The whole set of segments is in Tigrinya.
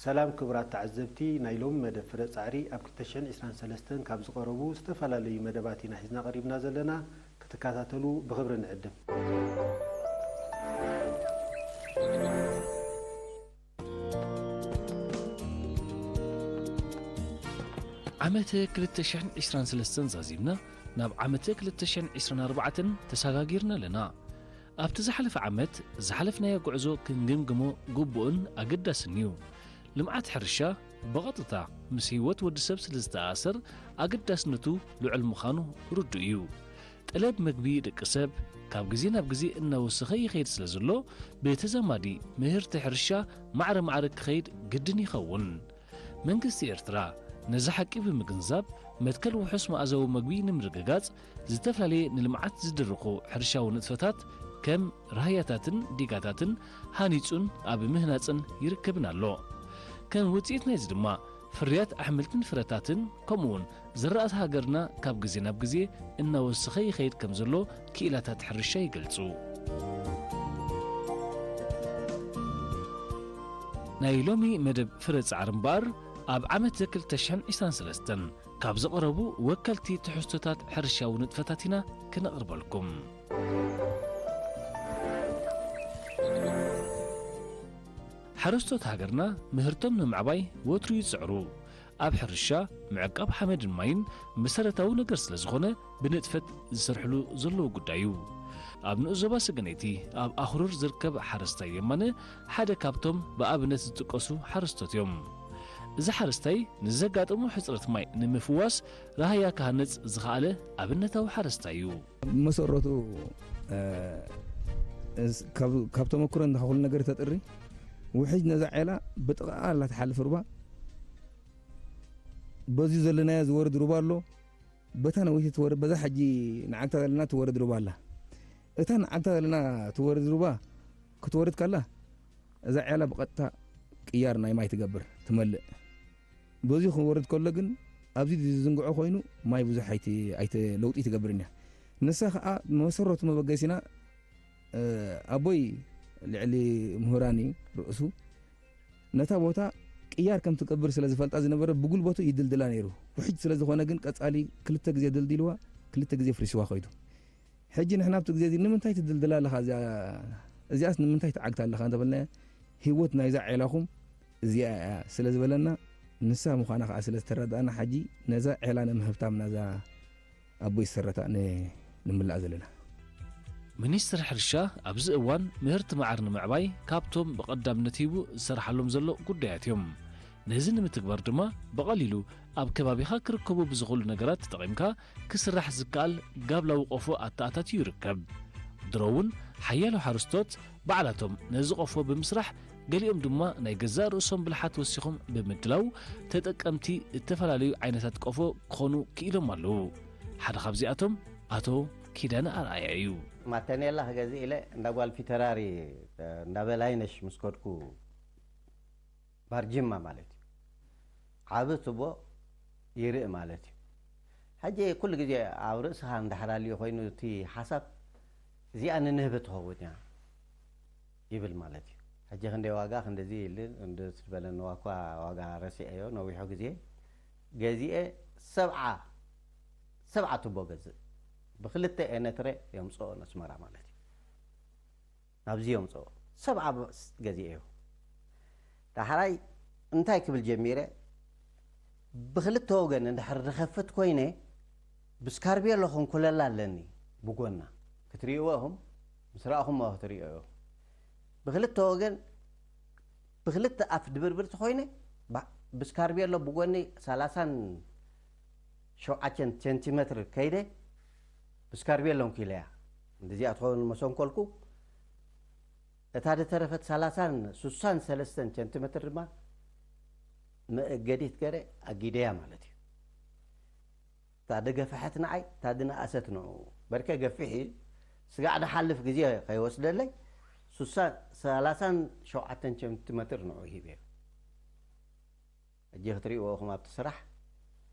ሰላም ክቡራት ተዓዘብቲ፣ ናይ ሎሚ መደብ ፍረ ጻዕሪ ኣብ ክልተ ሽሕን ዕስራን ሰለስተን ካብ ዝቐረቡ ዝተፈላለዩ መደባት ኢና ሒዝና ቀሪብና ዘለና። ክትከታተሉ ብኽብሪ ንዕድም። ዓመተ ክልተ ሽሕን ዕስራን ሰለስተን ዛዚምና ናብ ዓመተ ክልተ ሽሕን ዕስራን ኣርባዕተን ተሰጋጊርና ኣለና። ኣብቲ ዝሓለፈ ዓመት ዝሓለፍናዮ ጉዕዞ ክንግምግሞ ግቡእን ኣገዳስን እዩ። ልምዓት ሕርሻ ብቐጥታ ምስ ህይወት ወዲ ሰብ ስለ ዝተኣሳሰር ኣገዳስነቱ ልዑል ምዃኑ ርዱእ እዩ። ጠለብ መግቢ ደቂ ሰብ ካብ ግዜ ናብ ግዜ እናወሰኸ ይኸይድ ስለ ዘሎ፣ ብተዛማዲ ምህርቲ ሕርሻ ማዕረ ማዕረ ክኸይድ ግድን ይኸውን። መንግስቲ ኤርትራ ነዚ ሓቂ ብምግንዛብ፣ መትከል ውሑስ መኣዛዊ መግቢ ንምርግጋጽ፣ ዝተፈላለየ ንልምዓት ዝድርኹ ሕርሻዊ ንጥፈታት ከም ራህያታትን ዲጋታትን ሃኒጹን ኣብ ምህናጽን ይርከብን ኣሎ። ከም ውጽኢት ናይዚ ድማ፣ ፍርያት ኣሕምልትን ፍረታትን ከምኡውን ዝራእቲ ሃገርና ካብ ግዜ ናብ ግዜ እናወሰኸ ይኸይድ ከም ዘሎ ክኢላታት ሕርሻ ይገልጹ። ናይ ሎሚ መደብ ፍረ ጻዕሪ እምበኣር፣ ኣብ ዓመት ክልተ ሽሕን ዕስራን ሰለስተን ካብ ዝቐረቡ ወከልቲ ትሕዝቶታት ሕርሻዊ ንጥፈታት ኢና ክነቕርበልኩም። ሓረስቶት ሃገርና ምህርቶም ንምዕባይ ወትሩ ይጽዕሩ። ኣብ ሕርሻ፣ ምዕቃብ ሓመድን ማይን መሰረታዊ ነገር ስለ ዝኾነ፣ ብንጥፈት ዝሰርሕሉ ዘለዉ ጉዳይ እዩ። ኣብ ንኡስ ዞባ ሰገነይቲ፣ ኣብ ኣኽሩር ዝርከብ ሓረስታይ የማነ ሓደ ካብቶም ብኣብነት ዝጥቀሱ ሓረስቶት እዮም። እዚ ሓረስታይ ንዘጋጠሞ ሕጽረት ማይ ንምፍዋስ ራህያ ክሃንጽ ዝኸኣለ ኣብነታዊ ሓረስታይ እዩ። ብመሰረቱ፣ እ፣ እስ-፣ ካብ፣ ካብ ተመክሮ እንዳ ኩሉ ነገር ተጥሪ፣ ውሕጅ ነዛ ዔላ ብጥቓኣ ኣላ ትሓልፍ ሩባ። በዚ ዘለናዮ ዝወርድ ሩባ ኣሎ። በታ ነዊት ትወርድ፣ በዛ ሕጂ ንዓግታ ዘለና ትወርድ ሩባ ኣላ። እታ ንዓግታ ዘለና ትወርድ ሩባ ክትወርድ ከላ፣ እዛ ዔላ ብቐጥታ ቅያር ናይ ማይ ትገብር፣ ትመልእ። በዚ ክወርድ ከሎ ግን፣ ኣብዚ ዝዝንግዖ ኮይኑ ማይ ብዙሕ ኣይቲ-፣ ኣይተ-፣ ለውጢ ትገብርን እያ። ንሳ ኸኣ መሰረቱ መበገሲና፣ እ፣ ኣቦይ ልዕሊ ምሁራን እዩ ርእሱ። ነታ ቦታ ቅያር ከም ትገብር ስለ ዝፈልጣ ዝነበረ፣ ብጉልበቱ ይድልድላ ነይሩ። ውሕጅ ስለ ዝኾነ ግን፣ ቀጻሊ ክልተ ግዜ ድልዲልዋ፣ ክልተ ግዜ ፍሪስዋ ኸይዱ። ሕጂ ንሕና ኣብቲ ግዜ እዚ ንምንታይ ትድልድላ ኣለኻ? እዚኣ፣ እዚኣስ ንምንታይ ትዓግታ ኣለኻ እንተበልናያ፣ ህይወት ናይዛ ዔላኹም እዚኣ እያ ስለ ዝበለና፣ ንሳ ምዃና ኸኣ ስለ ዝተረዳእና፣ ሕጂ ነዛ ዔላ ንምህብታም ናዛ ኣቦይ ዝሰረታ ን-፣ ንምላእ ዘለና። ሚኒስትሪ ሕርሻ ኣብዚ እዋን ምህርቲ መዓር ንምዕባይ ካብቶም ብቐዳምነት ሂቡ ዝሰርሓሎም ዘሎ ጉዳያት እዮም። ነዚ ንምትግባር ድማ ብቐሊሉ ኣብ ከባቢኻ ክርከቡ ብዝኽእሉ ነገራት ተጠቒምካ ክስራሕ ዝከኣል ጋብላዊ ቆፎ ኣተኣታትዩ ይርከብ። ድሮ እውን ሓያሎ ሓረስቶት ባዕላቶም ነዚ ቆፎ ብምስራሕ፣ ገሊኦም ድማ ናይ ገዛእ ርእሶም ብልሓት ወሲኾም ብምድላው ተጠቀምቲ ዝተፈላለዩ ዓይነታት ቆፎ ክኾኑ ክኢሎም ኣለዉ። ሓደ ካብዚኣቶም ኣቶ ኪዳነ ኣርኣያ እዩ። ማተኔላ ክገዝእ ኢለ እንዳ ጓል ፊተራሪ፣ እንዳ በላይነሽ ምስ ከድኩ ባርጅማ ማለት እዩ። ዓቢ ትቦ ይርኢ ማለት እዩ። ሕጂ ኩሉ ግዜ ኣብ ርእስኻ እንድሕር ኣልዩ ኮይኑ እቲ ሓሳብ፣ እዚኣ ንንህቢ ትኸውን እያ ይብል ማለት እዩ። ሕጂ ክንደይ ዋጋ፣ ክንደዚ ኢሉ እንደ ዝበለኒ ዋኳ ዋጋ ረሲዐዮ፣ ነዊሑ ግዜ ገዚኤ ሰብዓ፣ ሰብዓ ትቦ ገዝእ። ብክልተ ኤነትረ የምጽኦ ነስመራ ማለት እዩ። ናብዚ የምጽኦ። ሰብዓ ብ-፣ ገዚኤዮ። ዳሕራይ እንታይ ክብል ጀሚረ? ብክልተ ወገን እንድሕር ዝኸፍት ኮይነ፣ ብስካርቤሎ ከንኩለላ ኣለኒ ብጎና። ክትርእይዎ ኢኹም፣ ምስ ረኣኹምዎ ክትርእዮ ኢኹም። ብክልተ ወገን፣ ብክልተ ኣፍ ድብርብርቲ ኮይነ፣ ባ-፣ ብስካርቤሎ ብጎኒ ሰላሳን ሸውዓተን ሴንቲሜትር ከይደ፣ ብስካርቤሎ እንኪለያ። እንደዚኣ ትኸውን መሰንኮልኩ። እታ ዝተረፈት ሰላሳን ሱሳን ሰለስተን ሴንቲሜትር ድማ መእገዲት ገረ ኣጊደያ ማለት እዩ። እታ ደገፍሐት ንዓይ፣ እታ ድነኣሰት ንዑ። በርከ ገፊሕ እዩ። ስጋዕ ድሓልፍ ግዜ ከይወስደለይ፣ ሱሳ፣ ሰላሳን ሸውዓተን ሴንቲሜትር ንዑ ሂበዮ። ሕጂ ክትርእይዎ ኢኹም ኣብቲ ስራሕ፣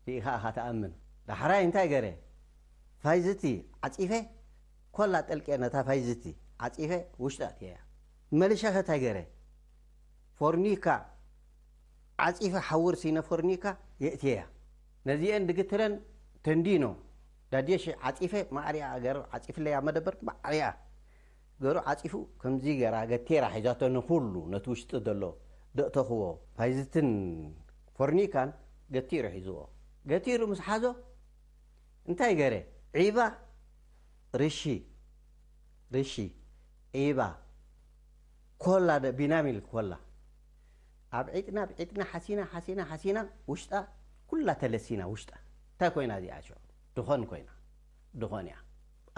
ርኢኻ ኢኻ ትኣምን። ዳሕራይ እንታይ ገረ? ፋይዝቲ ዓጺፈ፣ ኮላ ጠልቄ ነታ ፋይዝቲ ዓጺፈ፣ ውሽጢ ኣእትየያ። መሊሸኸ እንታይ ገረ? ፎርኒካ ዓጺፈ ሓውር ሲነፎርኒካ የእትየያ። ነዚኤን ድግትረን ተንዲኖ ዳድየ ሽዕ ዓጺፈ ማዕሪኣ ገር ዓጺፍለያ መደበር ማዕሪኣ ገሩ ዓጺፉ ከምዚ ገራ ገቴራ ሒዛቶ ንኹሉ ነቲ ውሽጢ ዘሎ ደእተኽዎ ፋይዝትን ፎርኒካን ገቲሩ ሒዝዎ። ገቲሩ ምስ ሓዞ እንታይ ገረ ዒባ ርሺ ርሺ ዒባ ኮላ ደ ቢናሚል ኮላ ኣብ ዒጥና ኣብ ዒጥና ሓሲና ሓሲና ሓሲና ውሽጣ ኩላ ተለሲና ውሽጣ እንታይ ኮይና እዚኣ ሽዑ ድኾን ኮይና ድኾን እያ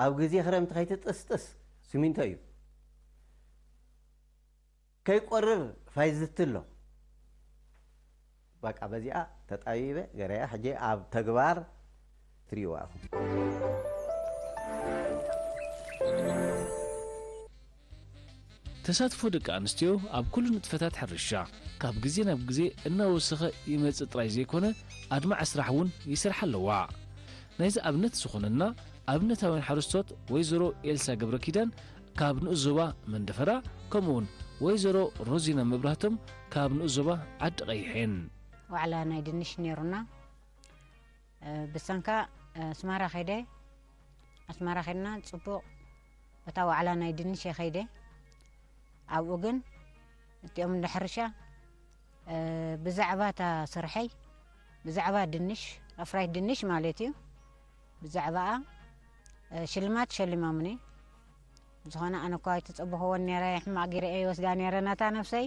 ኣብ ግዜ ክረምቲ ከይትጥስጥስ ሲሚንቶ እዩ ከይቆርር ፋይዝቲ ኣሎ በቃ በዚኣ ተጣቢበ ገረያ ሕጂ ኣብ ተግባር ትሪእዋ ኢኹም ተሳትፎ ደቂ ኣንስትዮ ኣብ ኩሉ ንጥፈታት ሕርሻ ካብ ግዜ ናብ ግዜ እናወሰኸ ይመጽእ ጥራይ ዘይኮነ ኣድማዒ ስራሕ እውን ይሰርሓ ኣለዋ። ናይዚ ኣብነት ዝኾነና ኣብነታውያን ሓረስቶት ወይዘሮ ኤልሳ ገብረኪዳን ካብ ንኡስ ዞባ መንደፈራ ከምኡውን ወይዘሮ ሮዚና መብራህቶም ካብ ንኡስ ዞባ ዓዲ ቀይሕ እየን። ዋዕላ ናይ ድንሽ ነይሩና። ብሰንካ ኣስማራ ከይደ ኣስማራ ከይድና ፅቡቕ እታ ዋዕላ ናይ ድንሽ እየ ከይደ ኣብኡ ግን እቲኦም እንዳ ሕርሻ ብዛዕባ እታ ስርሐይ ብዛዕባ ድንሽ ኣፍራይት ድንሽ ማለት እዩ ብዛዕባኣ ሽልማት ሸሊሞምኒ ብዝኾነ ኣነ እኳ ኣይተፀበኽዎን ነይረ ሕማቕ ገይረ እየ ይወስዳ ነይረ ነታ ነፍሰይ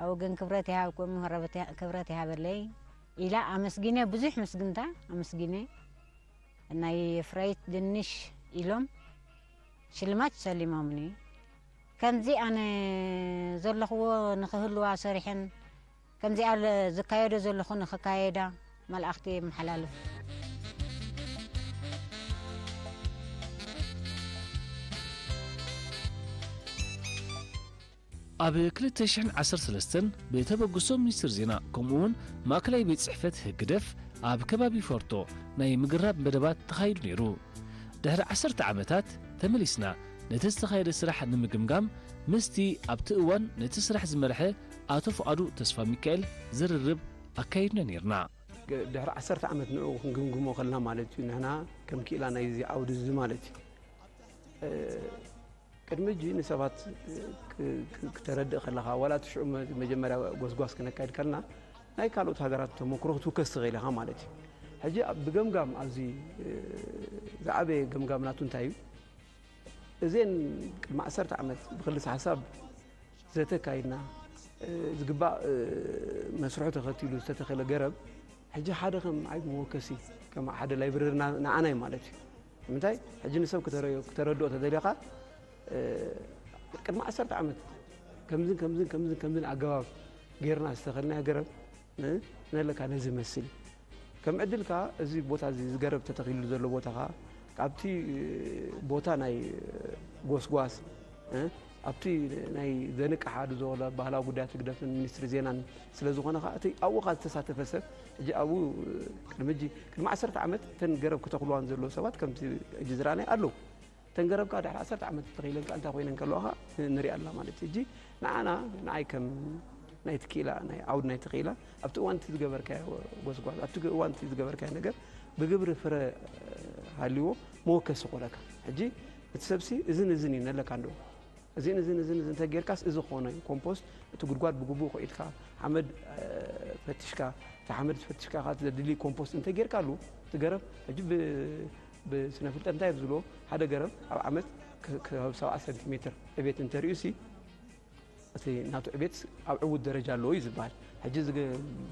ኣብኡ ግን ክብረት ይሃብኩም ክብረት ይሃበለይ ኢላ ኣመስጊነ ብዙሕ ምስግንታ ኣመስጊነ ናይ ፍረይት ድንሽ ኢሎም ሽልማት ሰሊሞምኒ ከምዚ ኣነ ዘለኽዎ ንኽህልዋ ሰሪሐን ከምዚኣ ዝካየዶ ዘለኹ ንኽካየዳ መልእኽቲ የመሓላልፍ። ኣብ ክልተ ሽሕን ዓሰርተ ሰለስተን ብተበግሶ ሚኒስትር ዜና ከምኡ እውን ማእከላይ ቤት ጽሕፈት ህግደፍ ኣብ ከባቢ ፎርቶ ናይ ምግራብ መደባት ተኻይዱ ነይሩ። ድሕሪ ዓሰርተ ዓመታት ተመሊስና ነቲ ዝተኻየደ ስራሕ ንምግምጋም ምስቲ ኣብቲ እዋን ነቲ ስራሕ ዝመርሐ ኣቶ ፍቓዱ ተስፋሚካኤል ዝርርብ ኣካይድና ነይርና። ድሕሪ ዓሰርተ ዓመት ንዕኡ ክንግምግሞ ከለና ማለት እዩ ንሕና ከም ክኢላ ናይዚ ዓውዲ እዚ ማለት እዩ። ቅድሚ ሕጂ ንሰባት ክተረድእ ከለኻ ዋላ እቲ ሽዑ መጀመርያ ጎስጓስ ክነካይድ ከለና ናይ ካልኦት ሃገራት ተመክሮ ክትውከስ ትኽእል ኢኻ ማለት እዩ። ሕጂ ብገምጋም ኣብዚ ዝዓበየ ገምጋም ናቱ እንታይ እዩ? እዘን ቅድሚ ዓሰርተ ዓመት ብክልስ ሓሳብ ዘተ ካይድና ዝግባእ መስርሑ ተኸቲሉ ዝተተኸለ ገረብ ሕጂ ሓደ ከም ዓቢ መወከሲ ከም ሓደ ላይብረሪ ንዓና እዩ ማለት እዩ። ንምንታይ ሕጂ ንሰብ ክተረድኦ ተደሊኻ ቅድሚ ዓሰርተ ዓመት ከምዝን ከምዝን ከምዝን ከምዝን ኣገባብ ጌርና ዝተኸልናዮ ገረብ ነለካ ነዚ መስል እዩ። ከም ዕድል ከኣ እዚ ቦታ እዚ ዝገረብ ተተኺሉ ዘሎ ቦታ ከኣ ካብቲ ቦታ ናይ ጎስጓስ ኣብቲ ናይ ዘንቅሓ ድዞ ባህላዊ ጉዳያት ህግደፍን ሚኒስትሪ ዜናን ስለ ዝኾነ ከኣ እቲ ኣብኡ ከኣ ዝተሳተፈ ሰብ ሕጂ ኣብኡ ቅድሚ ሕጂ ቅድሚ ዓሰርተ ዓመት እተን ገረብ ክተኽልዋን ዘለዉ ሰባት ከምቲ ሕጂ ዝረኣናይ ኣለዉ። እተን ገረብ ከኣ ድሕሪ ዓሰርተ ዓመት ተኺለን ከኣ እንታይ ኮይነን ከለዋ ከኣ ንሪኣ ኣለና ማለት እዩ። ሕጂ ንዓና ንዓይ ከም ናይቲ ክኢላ ናይ ዓውዲ ናይቲ ክኢላ ኣብቲ እዋን እቲ ዝገበርካዮ ጎስጓስ ኣብቲ እዋን እቲ ዝገበርካዮ ነገር ብግብሪ ፍረ ሃልይዎ መወከሲ ይኾነካ። ሕጂ እቲ ሰብሲ እዝን እዝን እዩ ነለካ እንዶ እዚን እዝን እዝን እዝን እንተጌርካስ እዚ ክኾኖ እዩ ኮምፖስት እቲ ጉድጓድ ብግቡእ ኾኢድካ ሓመድ ፈትሽካ እቲ ሓመድ ፈትሽካ ከኣ ዘድሊ ኮምፖስት እንተጌርካሉ እቲ ገረብ ሕጂ ብስነ ፍልጠት እንታይ ዝብልዎ ሓደ ገረብ ኣብ ዓመት ክሳብ ሰብዓ ሰንቲሜትር ዕቤት እንተርእዩሲ እቲ ናቱ ዕቤት ኣብ ዕዉት ደረጃ ኣለዎ እዩ ዝበሃል። ሕጂ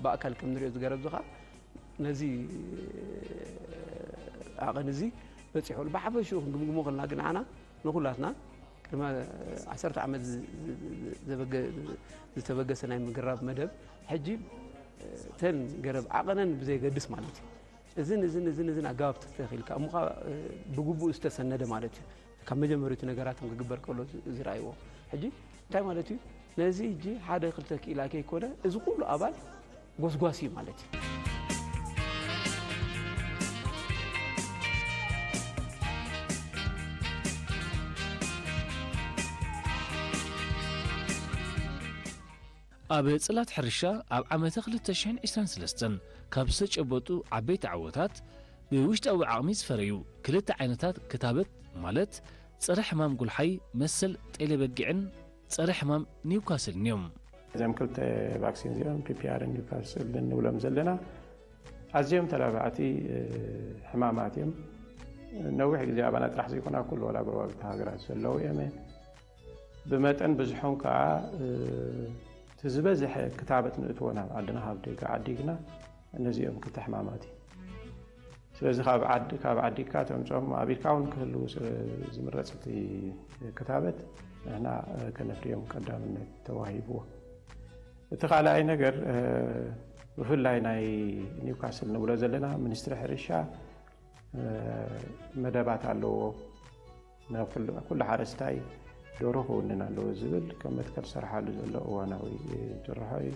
ብኣካል ከም ንሪኦ ዝገረብ ዝኻ ነዚ ዓቐን እዚ በፂሑ ኣሎ። ብሓፈሽኡ ክንግምግሞ ከለና ግን ንዓና ንኹላትና ቅድሚ ዓሰርተ ዓመት ዝተበገሰ ናይ ምግራብ መደብ ሕጂ ተን ገረብ ዓቐነን ብዘየገድስ ማለት እዩ እዝን እዝን እዝን እዝን ኣገባብ ተተኺልካ እሞ ብግቡእ ዝተሰነደ ማለት እዩ ካብ መጀመሪቱ ነገራቶም ክግበር ከሎ ዝረኣይዎ ሕጂ እንታይ ማለት እዩ ነዚ ሕጂ ሓደ ክልተ ክኢላ ከይኮነ እዚ ኩሉ ኣባል ጎስጓስ እዩ ማለት እዩ ኣብ ጽላት ሕርሻ ኣብ ዓመተ ክልተ ሽሕን ዕስራን ሰለስተን ካብ ዝተጨበጡ ዓበይቲ ዓወታት፣ ብውሽጣዊ ዓቕሚ ዝፈረዩ ክልተ ዓይነታት ክታበት፣ ማለት ጸረ ሕማም ጉልሓይ መሰል ጤለ በጊዕን ጸረ ሕማም ኒውካስልን እዮም። እዞም ክልተ ቫክሲን እዚኦም፣ ፒ ፒ ኣር ን ኒውካስልን ንብሎም ዘለና፣ ኣዝዮም ተላባዕቲ፣ እ፣ ሕማማት እዮም። ነዊሕ ግዜ ኣባና ጥራሕ ዘይኮነ፣ ኣብ ኩሉ ዋላ ጎረባብቲ ሃገራት ዘለዉ እዮም። ብመጠን ብዝሖም ከኣ፣ እ፣ እቲ ዝበዝሐ ክታበት ንእትዎ ናብ ዓድና፣ ካብ ደገ ዓዲ ግና፣ እነዚኦም ክልተ ሕማማት እዩ። ስለዚ ካብ ዓድ-፣ ካብ ዓዲካ ተምጽኦም፣ ኣብ ኢድካ እውን ክህልዉ ስ-፣ ዝምረጽ እቲ ክታበት ንሕና፣ እ፣ ከነፍርዮም ቀዳምነት ተዋሂብዎ። እቲ ካልኣይ ነገር፣ እ፣ ብፍላይ ናይ ኒውካስል ንብሎ ዘለና፣ ሚኒስትሪ ሕርሻ፣ እ፣ መደባት ኣለዎ። ንኩሉ፣ ኩሉ ሓረስታይ ደርሆ ክውንን ኣለዎ ዝብል ከም መትከል ዝሰርሓሉ ዘሎ እዋናዊ ጭርሖ እዩ።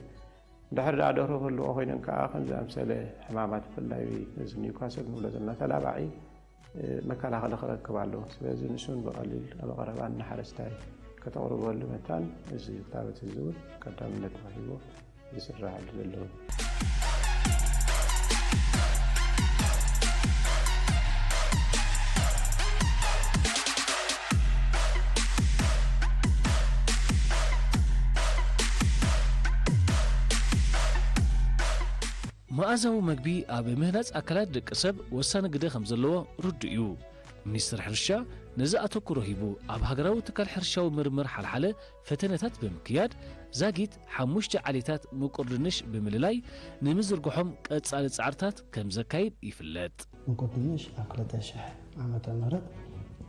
እንድሕር ደኣ ደርሆ ክህልዎ ኮይነን ከኣ፣ ከምዚ ኣምሰለ ሕማማት፣ ብፍላይ እዚ ኒውካስል ንብሎ ዘለና ተላባዒ፣ እ፣ መከላኸሊ ክረክብ ኣለዎ። ስለዚ ንሱን ብቐሊል ኣብ ቀረባ ንሓረስታይ ከተቕርበሉ መታን፣ እዚ ክታበት እዚ እውን ቀዳምነት ተዋሂቦ ዝስራሓሉ ዘለዉ። መኣዛዊ መግቢ ኣብ ምህናጽ ኣካላት ደቂ ሰብ ወሳኒ ግደ ከም ዘለዎ ርዱእ እዩ። ሚኒስትር ሕርሻ ነዚ ኣተኩሮ ሂቡ፣ ኣብ ሃገራዊ ትካል ሕርሻዊ ምርምር ሓልሓለ ፈተነታት ብምክያድ፣ ዛጊት ሓሙሽተ ዓሌታት ምቁር ድንሽ ብምልላይ፣ ንምዝርግሖም ቀጻሊ ጻዕርታት ከም ዘካይድ ይፍለጥ። ምቁር ድንሽ ኣብ ክልተ ሽሕ ዓመተ ምህረት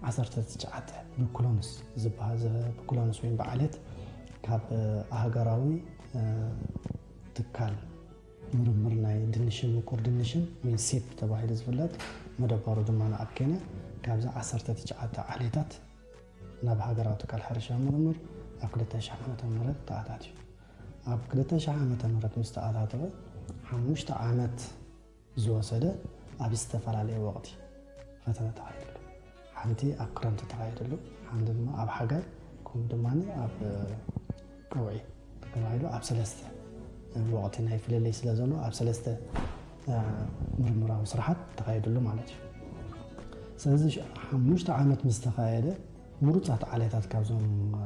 ዓሰርተ ትሽዓተ ብኩሎንስ ዝበሃል፣ ዘ-፣ ብኩሎንስ ወይም ብዓሌት ካብ፣ እ፣ ሃገራዊ፣ እ፣ ትካል ምርምር ናይ ድንሽን ምቁር ድንሽን ወይ ሲፕ ተባሂሉ ዝፍለጥ፣ መደባሩ ድማ ኣብ ኬንያ፣ ካብዚ ዓሰርተ ትሽዓተ ዓሌታት ናብ ሃገራዊ ትካል ሕርሻ ምርምር ኣብ ክልተ ሽሕ ዓመተ ምህረት ተኣታትዩ። ኣብ ክልተ ሽሕ ዓመተ ምህረት ምስ ተኣታተወ፣ ሓሙሽተ ዓመት ዝወሰደ፣ ኣብ ዝተፈላለየ ወቕቲ ፈተነ ተኻይድሉ። ሓንቲ ኣብ ክረምቲ ተኻይድሉ፣ ሓንቲ ድማ ኣብ ሓጋይ፣ ከምኡ ድማ ኣብ ቀውዒ ተባሂሉ ኣብ ሰለስተ ወቕቲ ናይ ፍልልይ ስለ ዘሎ፣ ኣብ ሰለስተ፣ እ፣ ምርምራዊ ስራሓት ተኻይድሉ ማለት እዩ። ስለዚ ሽ-፣ ሓሙሽተ ዓመት ምስ ተኻየደ፣ ምሩጻት ዓሌታት ካብዞም፣ እ፣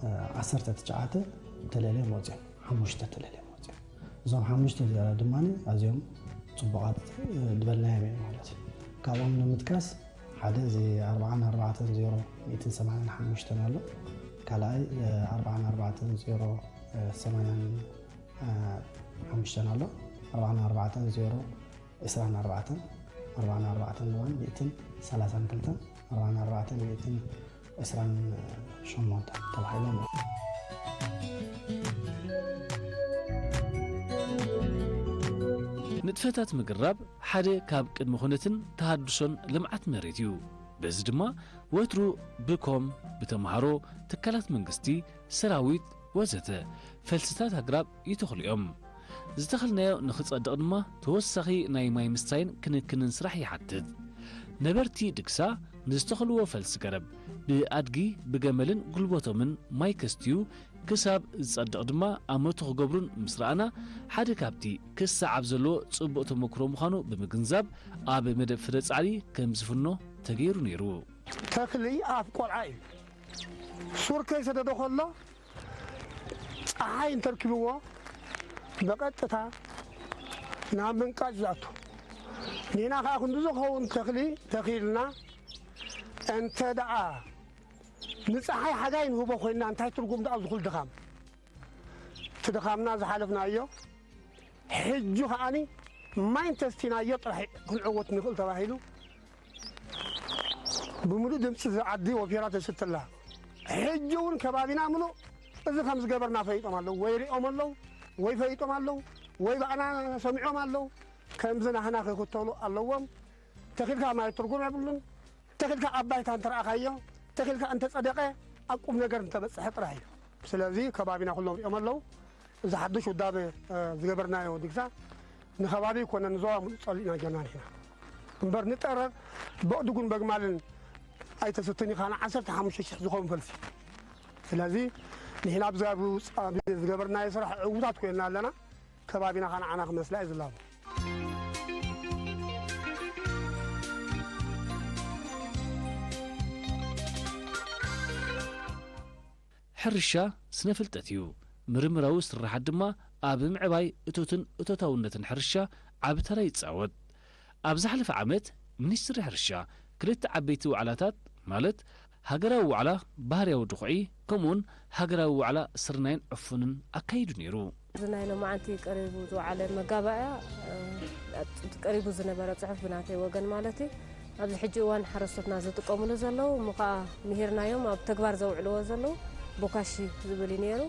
እ፣ ዓሰርተ ትሽዓተ ተለልዮም ወፂኦም፣ ሓሙሽተ ተለልዮም ወፂኦም። እዞም ሓሙሽተ እዚኣ ድማ ኣዝዮም ጽቡቓት፣ እ፣ ዝበልናዮም እዮም ማለት እዩ። ካብኦም ንምጥቃስ፣ ሓደ እዚ ኣርብዓን ኣርባዕተን ዜሮ ሚእትን ሰማንያን ሓሙሽተን ኣሎ። ካልኣይ፣ እ፣ ኣርብዓን ኣርባዕተን ዜሮ፣ እ፣ ሰማንያን፣ እ፣ ሓሙሽተን ኣሎ። ኣርብዓን ኣርባዕተን ዜሮ ዕስራን ኣርባዕተን፣ ኣርባዓን ኣርባዕተን ድማ ሚእትን ሰላሳን ክልተን፣ ኣርባዓን ኣርባዕተን ሚእትን ዕስራን ሸሞንተን ተባሂሎም። ንጥፈታት ምግራብ ሓደ ካብ ቅድመ ኩነትን ተሃድሶን ልምዓት መሬት እዩ። በዚ ድማ ወትሩ ብኮም፣ ብተምሃሮ፣ ትካላት መንግስቲ፣ ሰራዊት ወዘተ ፈልስታት ኣግራብ ይተኽሉ እዮም። ዝተኸልናዮ ንኽጸድቕ ድማ ተወሳኺ ናይ ማይ ምስታይን ክንክንን ስራሕ ይሓትት። ነበርቲ ድግሳ ንዝተኸልዎ ፈልሲ ገረብ ብኣድጊ፣ ብገመልን ጉልበቶምን ማይ ከስትዩ ክሳብ ዝጸድቕ ድማ ኣመቱ ክገብሩን ምስ ረኣና፣ ሓደ ካብቲ ክሰዓብ ዘለዎ ጽቡቕ ተመክሮ ምዃኑ ብምግንዛብ፣ ኣብ መደብ ፍረ ጻዕሪ ከም ዝፍኖ ተገይሩ ነይሩ። ተኽሊ ኣፍ ቆልዓ እዩ። ሱር ከይሰደዶ ከሎ፣ ጸሓይ እንተርኪብዎ፣ ብቐጥታ ናብ ምንቃጭ ዝኣቱ። ንሕና ከኣ ክንዲ ዝኸውን ተኽሊ ተኺልና፣ እንተ ደኣ ንጸሓይ ሓጋይ ንህቦ ኮይንና፣ እንታይ ትርጉም ደኣ ዝኹል ድኻም? እቲ ድኻምና ዝሓለፍናዮ፣ ሕጂ ከኣኒ ማይ እንተስትናዮ ጥራሕ ክንዕወት ንኽእል ተባሂሉ፣ ብምሉእ ድምፂ እዚ ዓዲ ወፊራ ተስትላ። ሕጂ እውን ከባቢና ምሉእ እዚ ከም ዝገበርና ፈሊጦም ኣለዉ፣ ወይ ሪኦም ኣለዉ፣ ወይ ፈሊጦም ኣለዉ፣ ወይ ብኣና ሰሚዖም ኣለዉ። ከምዚ ናህና ክኽተሉ ኣለዎም። ተኺልካ ማይ ትርጉም የብሉን። ተኺልካ ኣብ ባይታ እንተረኣኻዮ፣ ተኺልካ እንተጸደቐ፣ ኣብ ቁም ነገር እንተበጽሐ ጥራሕ እዩ። ስለዚ ከባቢና ኩሎም ሪኦም ኣለዉ። እዚ ሓድሽ ውዳበ፣ እ፣ ዝገበርናዮ ድግሳ ንከባቢ ይኮነ ንዞባ ምሉእ ጸሊእና ጌርና ንሕና። እምበር ንጠረር በእዱግን በግማልን ኣይተሰትን ኢኻ ንዓሰርተ ሓሙሽተ ሽሕ ዝኸውን ፈልሲ። ስለዚ ንሕና ኣብዚ ኣብ ኣብ ዝገበርናዮ ስራሕ ዕዉታት ኮይንና ኣለና። ከባቢና ኸዓ ንዓና ክመስላ እዩ ዝላቦ። ሕርሻ ስነ ፍልጠት እዩ። ምርምራዊ ስርሓት ድማ ኣብ ምዕባይ እቶትን እቶታውነትን ሕርሻ ዓቢ ተራ ይጻወት። ኣብ ዝሓለፈ ዓመት ሚኒስትሪ ሕርሻ ክልተ ዓበይቲ ዋዕላታት ማለት ሃገራዊ ዋዕላ ባህርያዊ ድኹዒ ከምኡውን ሃገራዊ ዋዕላ ስርናይን ዕፉንን ኣካይዱ ነይሩ። እዚ ናይ ሎማዓንቲ ቀሪቡ ዝወዓለ መጋባእያ ቀሪቡ ዝነበረ ፅሑፍ ብናተይ ወገን ማለት እዩ ኣብዚ ሕጂ እዋን ሓረስቶትና ዝጥቀምሉ ዘለዉ እሞ ከዓ ምሂርናዮም ኣብ ተግባር ዘውዕልዎ ዘለዉ ቦካሺ ዝብል እዩ ነይሩ።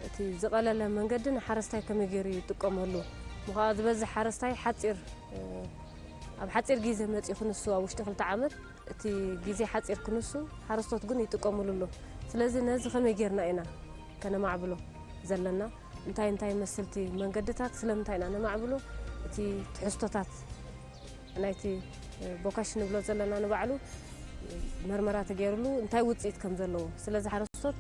እቲ ዝቐለለ መንገዲ ንሓረስታይ ከመይ ገይሩ ይጥቀመሉ እሞ ከዓ ዝበዝሕ ሓረስታይ ሓፂር ኣብ ሓፂር ግዜ መፂኡ ክንሱ ኣብ ውሽጢ ክልተ ዓመት እቲ ግዜ ሓፂር ክንሱ ሓረስቶት ግን ይጥቀምሉ ኣሎ። ስለዚ ነዚ ከመይ ጌርና ኢና ከነማዕብሎ ዘለና እንታይ እንታይ መስልቲ መንገድታት ስለምንታይ ኢና ነማዕብሎ እቲ ትሕዝቶታት ናይቲ ቦካሽ ንብሎ ዘለና ንባዕሉ መርመራ ተገይርሉ እንታይ ውፅኢት ከም ዘለዎ ስለዚ ሓረስቶት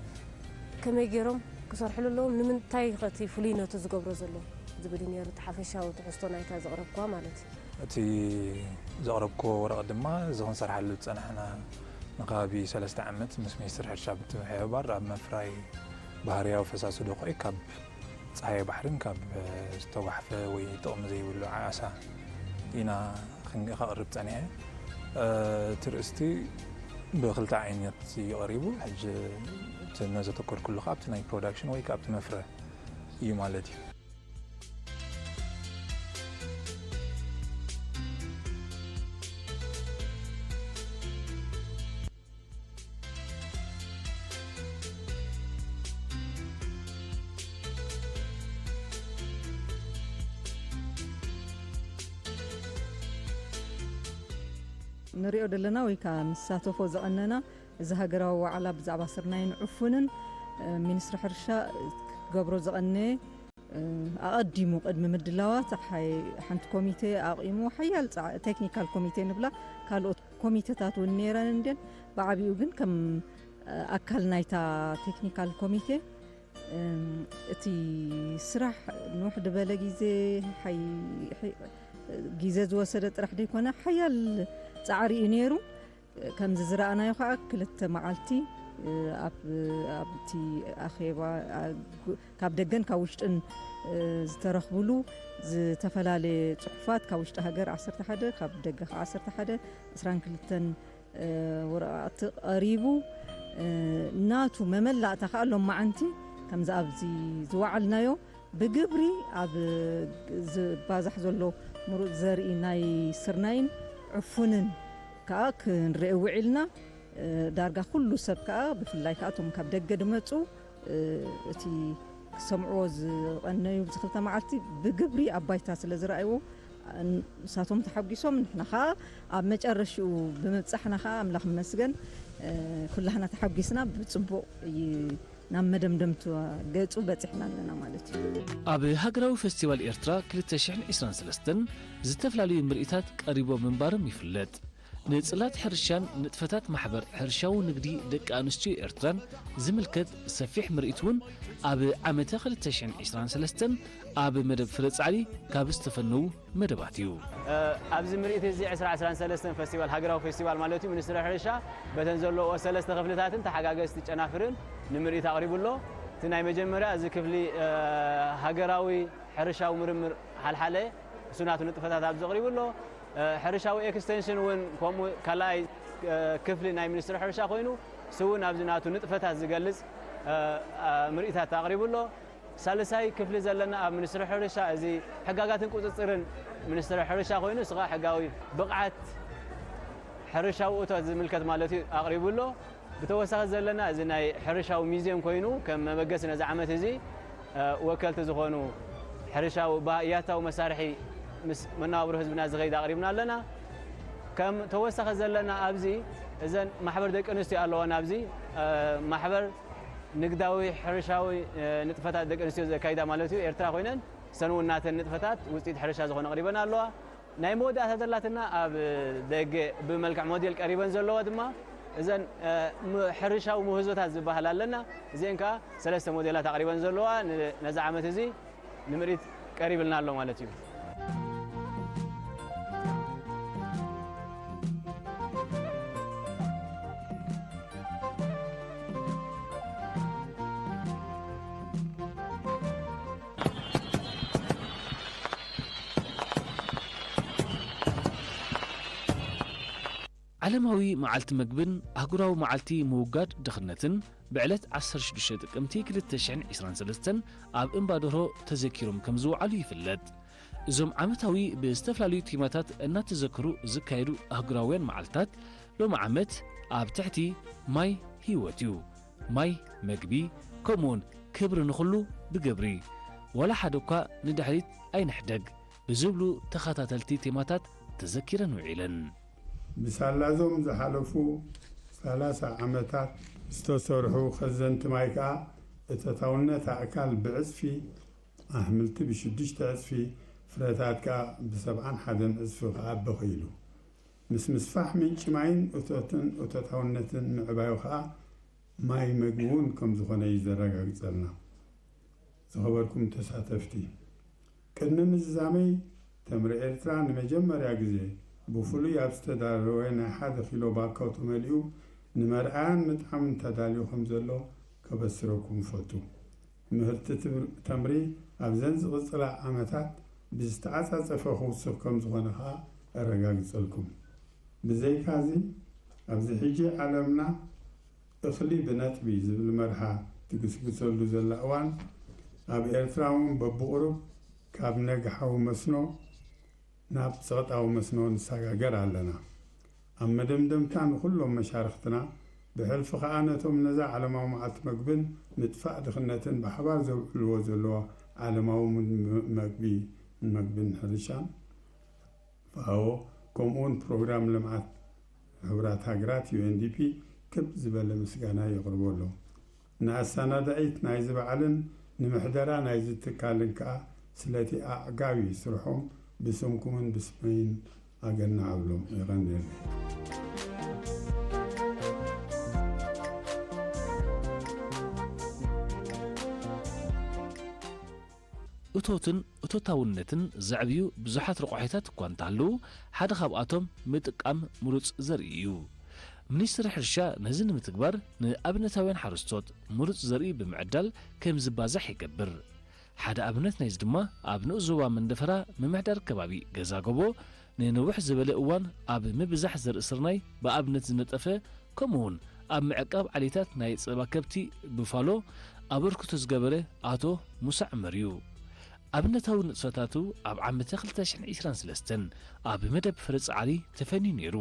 ከመይ ገይሮም ክሰርሕሉ ኣለዎም ንምንታይ ከቲ ፍሉይነቱ ዝገብሮ ዘሎ ዝብል እዩ ነይሩ እቲ ሓፈሻዊ ትሕዝቶ ናይታ ዘቕረብክዋ ማለት እዩ። እቲ ዘቕረብክዎ ወረቐት ድማ እዚ ክንሰርሓሉ ዝጸናሕና ንከባቢ ሰለስተ ዓመት ምስ ሚኒስትሪ ሕርሻ ብምትሕብባር ኣብ ምፍራይ ባህርያዊ ፈሳሲ ዶኾይ ካብ ጸሃየ ባሕርን ካብ ዝተጓሕፈ ወይ ጥቕሚ ዘይብሉ ዓሳ ኢና ከቕርብ ጸኒሐ። እቲ ርእስቲ ብክልተ ዓይነት እዩ ቀሪቡ። ሕጂ እቲ ነዘተኮርኩሉ ከኣ ኣብቲ ናይ ፕሮዳክሽን ወይ ከኣ ኣብቲ መፍረ እዩ ማለት እዩ። ንሪኦ ዘለና ወይ ከዓ ንሳተፎ ዝቐነና እዚ ሃገራዊ ዋዕላ ብዛዕባ ስርናይን ዕፉንን ሚኒስትሪ ሕርሻ ክገብሮ ዝቐነየ ኣቐዲሙ ቅድሚ ምድላዋት ሓንቲ ኮሚቴ ኣቒሙ ሓያል ቴክኒካል ኮሚቴ ንብላ ካልኦት ኮሚቴታት እውን ነይረን እንድን ብዓብኡ ግን ከም ኣካል ናይታ ቴክኒካል ኮሚቴ እቲ ስራሕ ንውሕ ዝበለ ግዜ ግዜ ዝወሰደ ጥራሕ ዘይኮነ ሓያል ፃዕሪ እዩ ነይሩ። ከምዚ ዝረኣናዮ ከዓ ክልተ መዓልቲ ኣብቲ ኣኼባ ካብ ደገን ካብ ውሽጥን ዝተረኽብሉ ዝተፈላለየ ፅሑፋት ካብ ውሽጢ ሃገር ዓሰርተ ሓደ ካብ ደገ ከዓ ዓሰርተ ሓደ ዕስራን ክልተን ወረቓቕቲ ቀሪቡ ናቱ መመላእታ ከዓ ሎማዓንቲ ከምዚ ኣብዚ ዝወዓልናዮ ብግብሪ ኣብ ዝባዛሕ ዘሎ ምሩፅ ዘርኢ ናይ ስርናይን ዕፉንን ከዓ ክንርኢ ውዒልና ዳርጋ ኩሉ ሰብ ከዓ ብፍላይ ከዓ እቶም ካብ ደገ ድመፁ እቲ ክሰምዕዎ ዝቐነዩ ብዚ ክልተ መዓልቲ ብግብሪ ኣብ ባይታ ስለ ዝረኣይዎ ንሳቶም ተሓጒሶም ንሕና ከዓ ኣብ መጨረሽኡ ብምብፃሕና ከዓ ኣምላኽ ይመስገን ኩላህና ተሓጒስና ብፅቡቕ ናብ መደምደምታ ገፁ በፂሕና ኣለና ማለት እዩ። ኣብ ሃገራዊ ፈስቲቫል ኤርትራ ክልተ ሽሕን ዕስራን ሰለስተን ዝተፈላለዩ ምርኢታት ቀሪቦም ምንባሮም ይፍለጥ። ንጽላት ሕርሻን ንጥፈታት ማሕበር ሕርሻዊ ንግዲ ደቂ ኣንስትዮ ኤርትራን ዝምልከት ሰፊሕ ምርኢት እውን ኣብ ዓመተ ክልተ ሽሕን ዕስራን ሰለስተን ኣብ መደብ ፍረ ጻዕሪ ካብ ዝተፈነዉ መደባት እዩ። ኣብዚ ምርኢት እዚ ዕስራ ዕስራን ሰለስተን ፈስቲቫል ሃገራዊ ፈስቲቫል ማለት እዩ ሚኒስትሪ ሕርሻ በተን ዘለውኦ ሰለስተ ክፍልታትን ተሓጋገዝቲ ጨናፍርን ንምርኢት ኣቕሪቡ ኣሎ። እቲ ናይ መጀመርያ እዚ ክፍሊ ሃገራዊ ሕርሻዊ ምርምር ሓልሓለ እሱ ናቱ ንጥፈታት ኣብዚ ኣቕሪቡ ኣሎ። ሕርሻዊ ኤክስቴንሽን እውን ከምኡ ካልኣይ ክፍሊ ናይ ሚኒስትሪ ሕርሻ ኮይኑ እሱ እውን ኣብዚ ናቱ ንጥፈታት ዝገልፅ ምርኢታት ኣቕሪቡ ኣሎ። ሳልሳይ ክፍሊ ዘለና ኣብ ሚኒስትሪ ሕርሻ እዚ ሕጋጋትን ቁፅፅርን ሚኒስትሪ ሕርሻ ኮይኑ እሱ ከዓ ሕጋዊ ብቕዓት ሕርሻዊ እቶት ዝምልከት ማለት እዩ ኣቕሪቡ ኣሎ። ብተወሳኺ ዘለና እዚ ናይ ሕርሻዊ ሚዝየም ኮይኑ ከም መበገሲ ነዚ ዓመት እዚ ወከልቲ ዝኾኑ ሕርሻዊ ያታዊ መሳርሒ ምስ መነባብሮ ህዝብና ዝኸይድ ኣቕሪብና ኣለና። ከም ተወሳኺ ዘለና ኣብዚ እዘን ማሕበር ደቂ ኣንስትዮ ኣለዋና ኣብዚ ማሕበር ንግዳዊ ሕርሻዊ ንጥፈታት ደቂ ኣንስትዮ ዘካይዳ ማለት እዩ ኤርትራ ኮይነን ሰን እውን ናተን ንጥፈታት ውፅኢት ሕርሻ ዝኾነ ኣቕሪበን ኣለዋ። ናይ መወዳእታ ዘላትና ኣብ ደገ ብመልክዕ ሞዴል ቀሪበን ዘለዋ ድማ እዘን ሕርሻዊ ምህዞታት ዝበሃል ኣለና። እዚአን ከዓ ሰለስተ ሞዴላት ኣቕሪበን ዘለዋ ነዚ ዓመት እዚ ንምርኢት ቀሪብልና ኣሎ ማለት እዩ። ዓለማዊ መዓልቲ መግብን ኣህጉራዊ መዓልቲ ምውጋድ ድኽነትን ብዕለት ዓሰርተ ሽዱሽተ ጥቅምቲ ክልተ ሽሕን ዕስራን ሰለስተን ኣብ እምባደርሆ ተዘኪሮም ከም ዝወዓሉ ይፍለጥ። እዞም ዓመታዊ ብዝተፈላለዩ ቴማታት እናተዘከሩ ዝካየዱ ኣህጉራውያን መዓልታት ሎሚ ዓመት ኣብ ትሕቲ ማይ ህይወት እዩ፣ ማይ መግቢ፣ ከምኡውን ክብሪ ንኹሉ ብግብሪ፣ ዋላ ሓደ እኳ ንድሕሪት ኣይንሕደግ ብዝብሉ ተኸታተልቲ ቴማታት ተዘኪረን ውዒለን። ብሳላዞም ዝሓለፉ ሰላሳ ዓመታት ዝተሰርሑ ከዘንቲ ማይ ከኣ እተታውነት ኣእካል ብዕጽፊ ኣሕምልቲ ብሽዱሽተ ዕጽፊ ፍረታት ከኣ ብሰብዓን ሓደን ዕጽፊ ክዓቢ ኽኢሉ። ምስ ምስፋሕ ምንጪ ማይን እቶትን እቶታውነትን ምዕባዩ ከኣ ማይ መግቢ እውን ከም ዝኾነ እዩ ዘረጋግጸልና። ዝኸበርኩም ተሳተፍቲ፣ ቅድሚ ምዝዛመይ ተምሪ ኤርትራ ንመጀመርያ ግዜ ብፍሉይ ኣብ ዝተዳለወ ናይ ሓደ ኪሎ ባኮ ተመሊኡ ንመርኣያን ምጥዓምን ተዳልዩ ከም ዘሎ ከበስረኩም እፈቱ። ምህርቲ ተምሪ ኣብዘን ዝቕጽላ ዓመታት ብዝተዓጻጸፈ ክውስኽ ከም ዝኾነ ከኣ ኣረጋግጸልኩም። ብዘይካዚ ኣብዚ ሕጂ ዓለምና እኽሊ ብነጥቢ ዝብል መርሓ ትግስግሰሉ ዘላ እዋን ኣብ ኤርትራ እውን በብቑሩብ ካብ ነግሓዊ መስኖ ናብ ጸቕጣዊ መስኖ ንሰጋገር ኣለና። ኣብ መደምደምታ ንኹሎም መሻርኽትና ብሕልፊ ከኣ ነቶም ነዛ ዓለማዊ መዓልቲ መግብን ምጥፋእ ድኽነትን ብሓባር ዘውዕልዎ ዘለዉ ዓለማዊ መግቢ መግብን ሕርሻን ፋኦ ከምኡውን ፕሮግራም ልምዓት ሕቡራት ሃገራት ዩኤንዲፒ ክብ ዝበለ ምስጋና የቕርበሎም። ንኣሰናዳኢት ናይዚ በዓልን ንምሕደራ ናይዚ ትካልን ከኣ ስለቲ ኣዕጋቢ ስርሖም ብስምኩምን ብስመይን ኣገናዕ እብሎም። የቐንየለይ። እቶትን እቶታውነትን ዘዕብዩ ብዙሓት ረቋሒታት እኳ እንተሃለዉ፣ ሓደ ካብኣቶም ምጥቃም ምሩጽ ዘርኢ እዩ። ሚኒስትሪ ሕርሻ ነዚ ንምትግባር ንኣብነታውያን ሓረስቶት ምሩጽ ዘርኢ ብምዕዳል ከም ዝባዛሕ ይገብር። ሓደ ኣብነት ናይዚ ድማ ኣብ ንኡስ ዞባ መንደፈራ ምምሕዳር ከባቢ ገዛ ጎቦ ንንውሕ ዝበለ እዋን ኣብ ምብዛሕ ዘርኢ ስርናይ ብኣብነት ዝነጠፈ ከምኡውን ኣብ ምዕቃብ ዓሌታት ናይ ጸባ ከብቲ ቡፋሎ ኣበርክቶ ዝገበረ ኣቶ ሙሳ ዑመር እዩ። ኣብነታዊ ንጥፈታቱ ኣብ ዓመተ ክልተ ሽሕን ዕስራን ሰለስተን ኣብ መደብ ፍረ ጻዕሪ ተፈንዩ ነይሩ።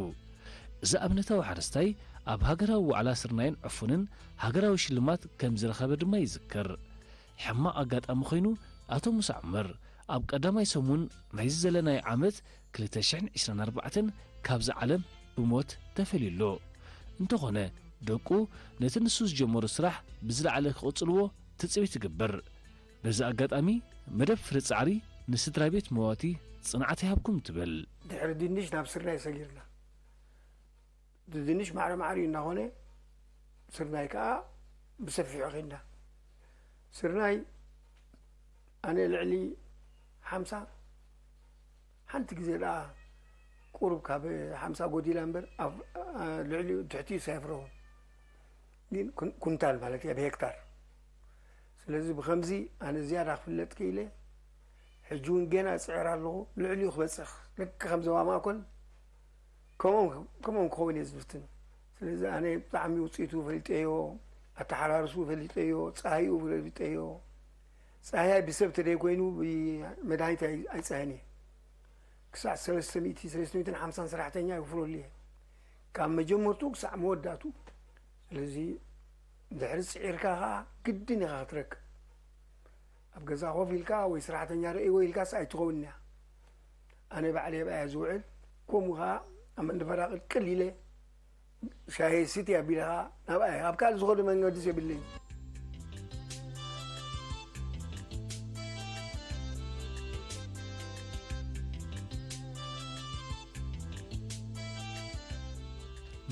እዚ ኣብነታዊ ሓረስታይ ኣብ ሃገራዊ ዋዕላ ስርናይን ዕፉንን ሃገራዊ ሽልማት ከም ዝረኸበ ድማ ይዝከር። ሕማቕ ኣጋጣሚ ኮይኑ ኣቶ ሙሳ ዑመር ኣብ ቀዳማይ ሰሙን ናይዚ ዘለናዮ ዓመት ክልተ ሽሕን ዕስራን ኣርባዕተን ካብዚ ዓለም ብሞት ተፈልዩ ኣሎ። እንተኾነ ደቁ ነቲ ንሱ ዝጀመሮ ስራሕ ብዝለዓለ ክቕጽልዎ ትጽቢት ይግበር። በዚ ኣጋጣሚ መደብ ፍረ ጻዕሪ ንስድራ ቤት መዋቲ ጽንዓት ይሃብኩም ትብል። ድሕሪ ድንሽ ናብ ስርናይ ሰጊርና። ድንሽ ማዕረ ማዕሪኡ እናኾነ ስርናይ ከዓ ብሰፊሑ ኸይድና። ስርናይ ኣነ ልዕሊ ሓምሳ ሓንቲ ግዜ ደኣ ቁሩብ ካብ ሓምሳ ጎዲላ እምበር ኣብ ልዕሊኡ ትሕቲኡ ሳይፍረውን ግን ኩንታል ማለት እያ ብሄክታር። ስለዚ ብኸምዚ ኣነ ዝያዳ ክፍለጥ ክኢለ። ሕጂ እውን ገና እፅዕር ኣለኹ ልዕሊኡ ክበፅሕ ልክ ከም ዞባ ማእኮል ከምኦም ክኸውን እየ ዝፍትን። ስለዚ ኣነ ብጣዕሚ ውፅኢቱ ፈሊጠዮ፣ ኣተሓራርሱ ፈሊጠዮ፣ ፀሃይኡ ፈሊጠዮ። ፀሃያይ ብሰብ ተደይ ኮይኑ ብመድሃኒት ኣይፀሃን እየ። ክሳዕ ሰለስተ ሚእቲ ሰለስተ ሚእትን ሓምሳን ሰራሕተኛ ይውፍረሉ እየ ካብ መጀመርቱ ክሳዕ መወዳእቱ። ስለዚ ድሕሪ ፅዒርካ ከዓ ግድን ኢኻ ክትረክብ። ኣብ ገዛ ኮፍ ኢልካ ወይ ስራሕተኛ ርእይዎ ኢልካስ ኣይትኸውን እያ። ኣነ ባዕለይ ኣብኣ እየ ዝውዕል። ከምኡ ከዓ ኣብ መንደፈራ ቅልቅል ኢለ ሻሂ ስቲ ኣቢለ ከዓ ናብኣ እየ። ኣብ ካልእ ዝኸዶ መንገድስ የብለይን።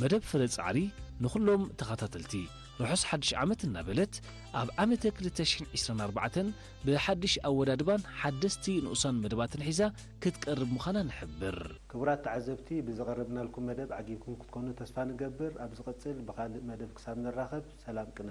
መደብ ፍረ ጻዕሪ ንኹሎም ተኸታተልቲ ርሑስ ሓድሽ ዓመት እናበለት፣ ኣብ ዓመተ ክልተ ሽሕን ዕስራን ኣርባዕተን ብሓድሽ ኣወዳድባን ሓደስቲ ንኡሳን መደባትን ሒዛ ክትቀርብ ምዃና ንሕብር። ክቡራት ተዓዘብቲ፣ ብዝቐረብናልኩም መደብ ዓጊብኩም ክትኮኑ ተስፋ ንገብር። ኣብ ዝቕጽል ብኻልእ መደብ ክሳብ ንራኸብ፣ ሰላም ቅነ።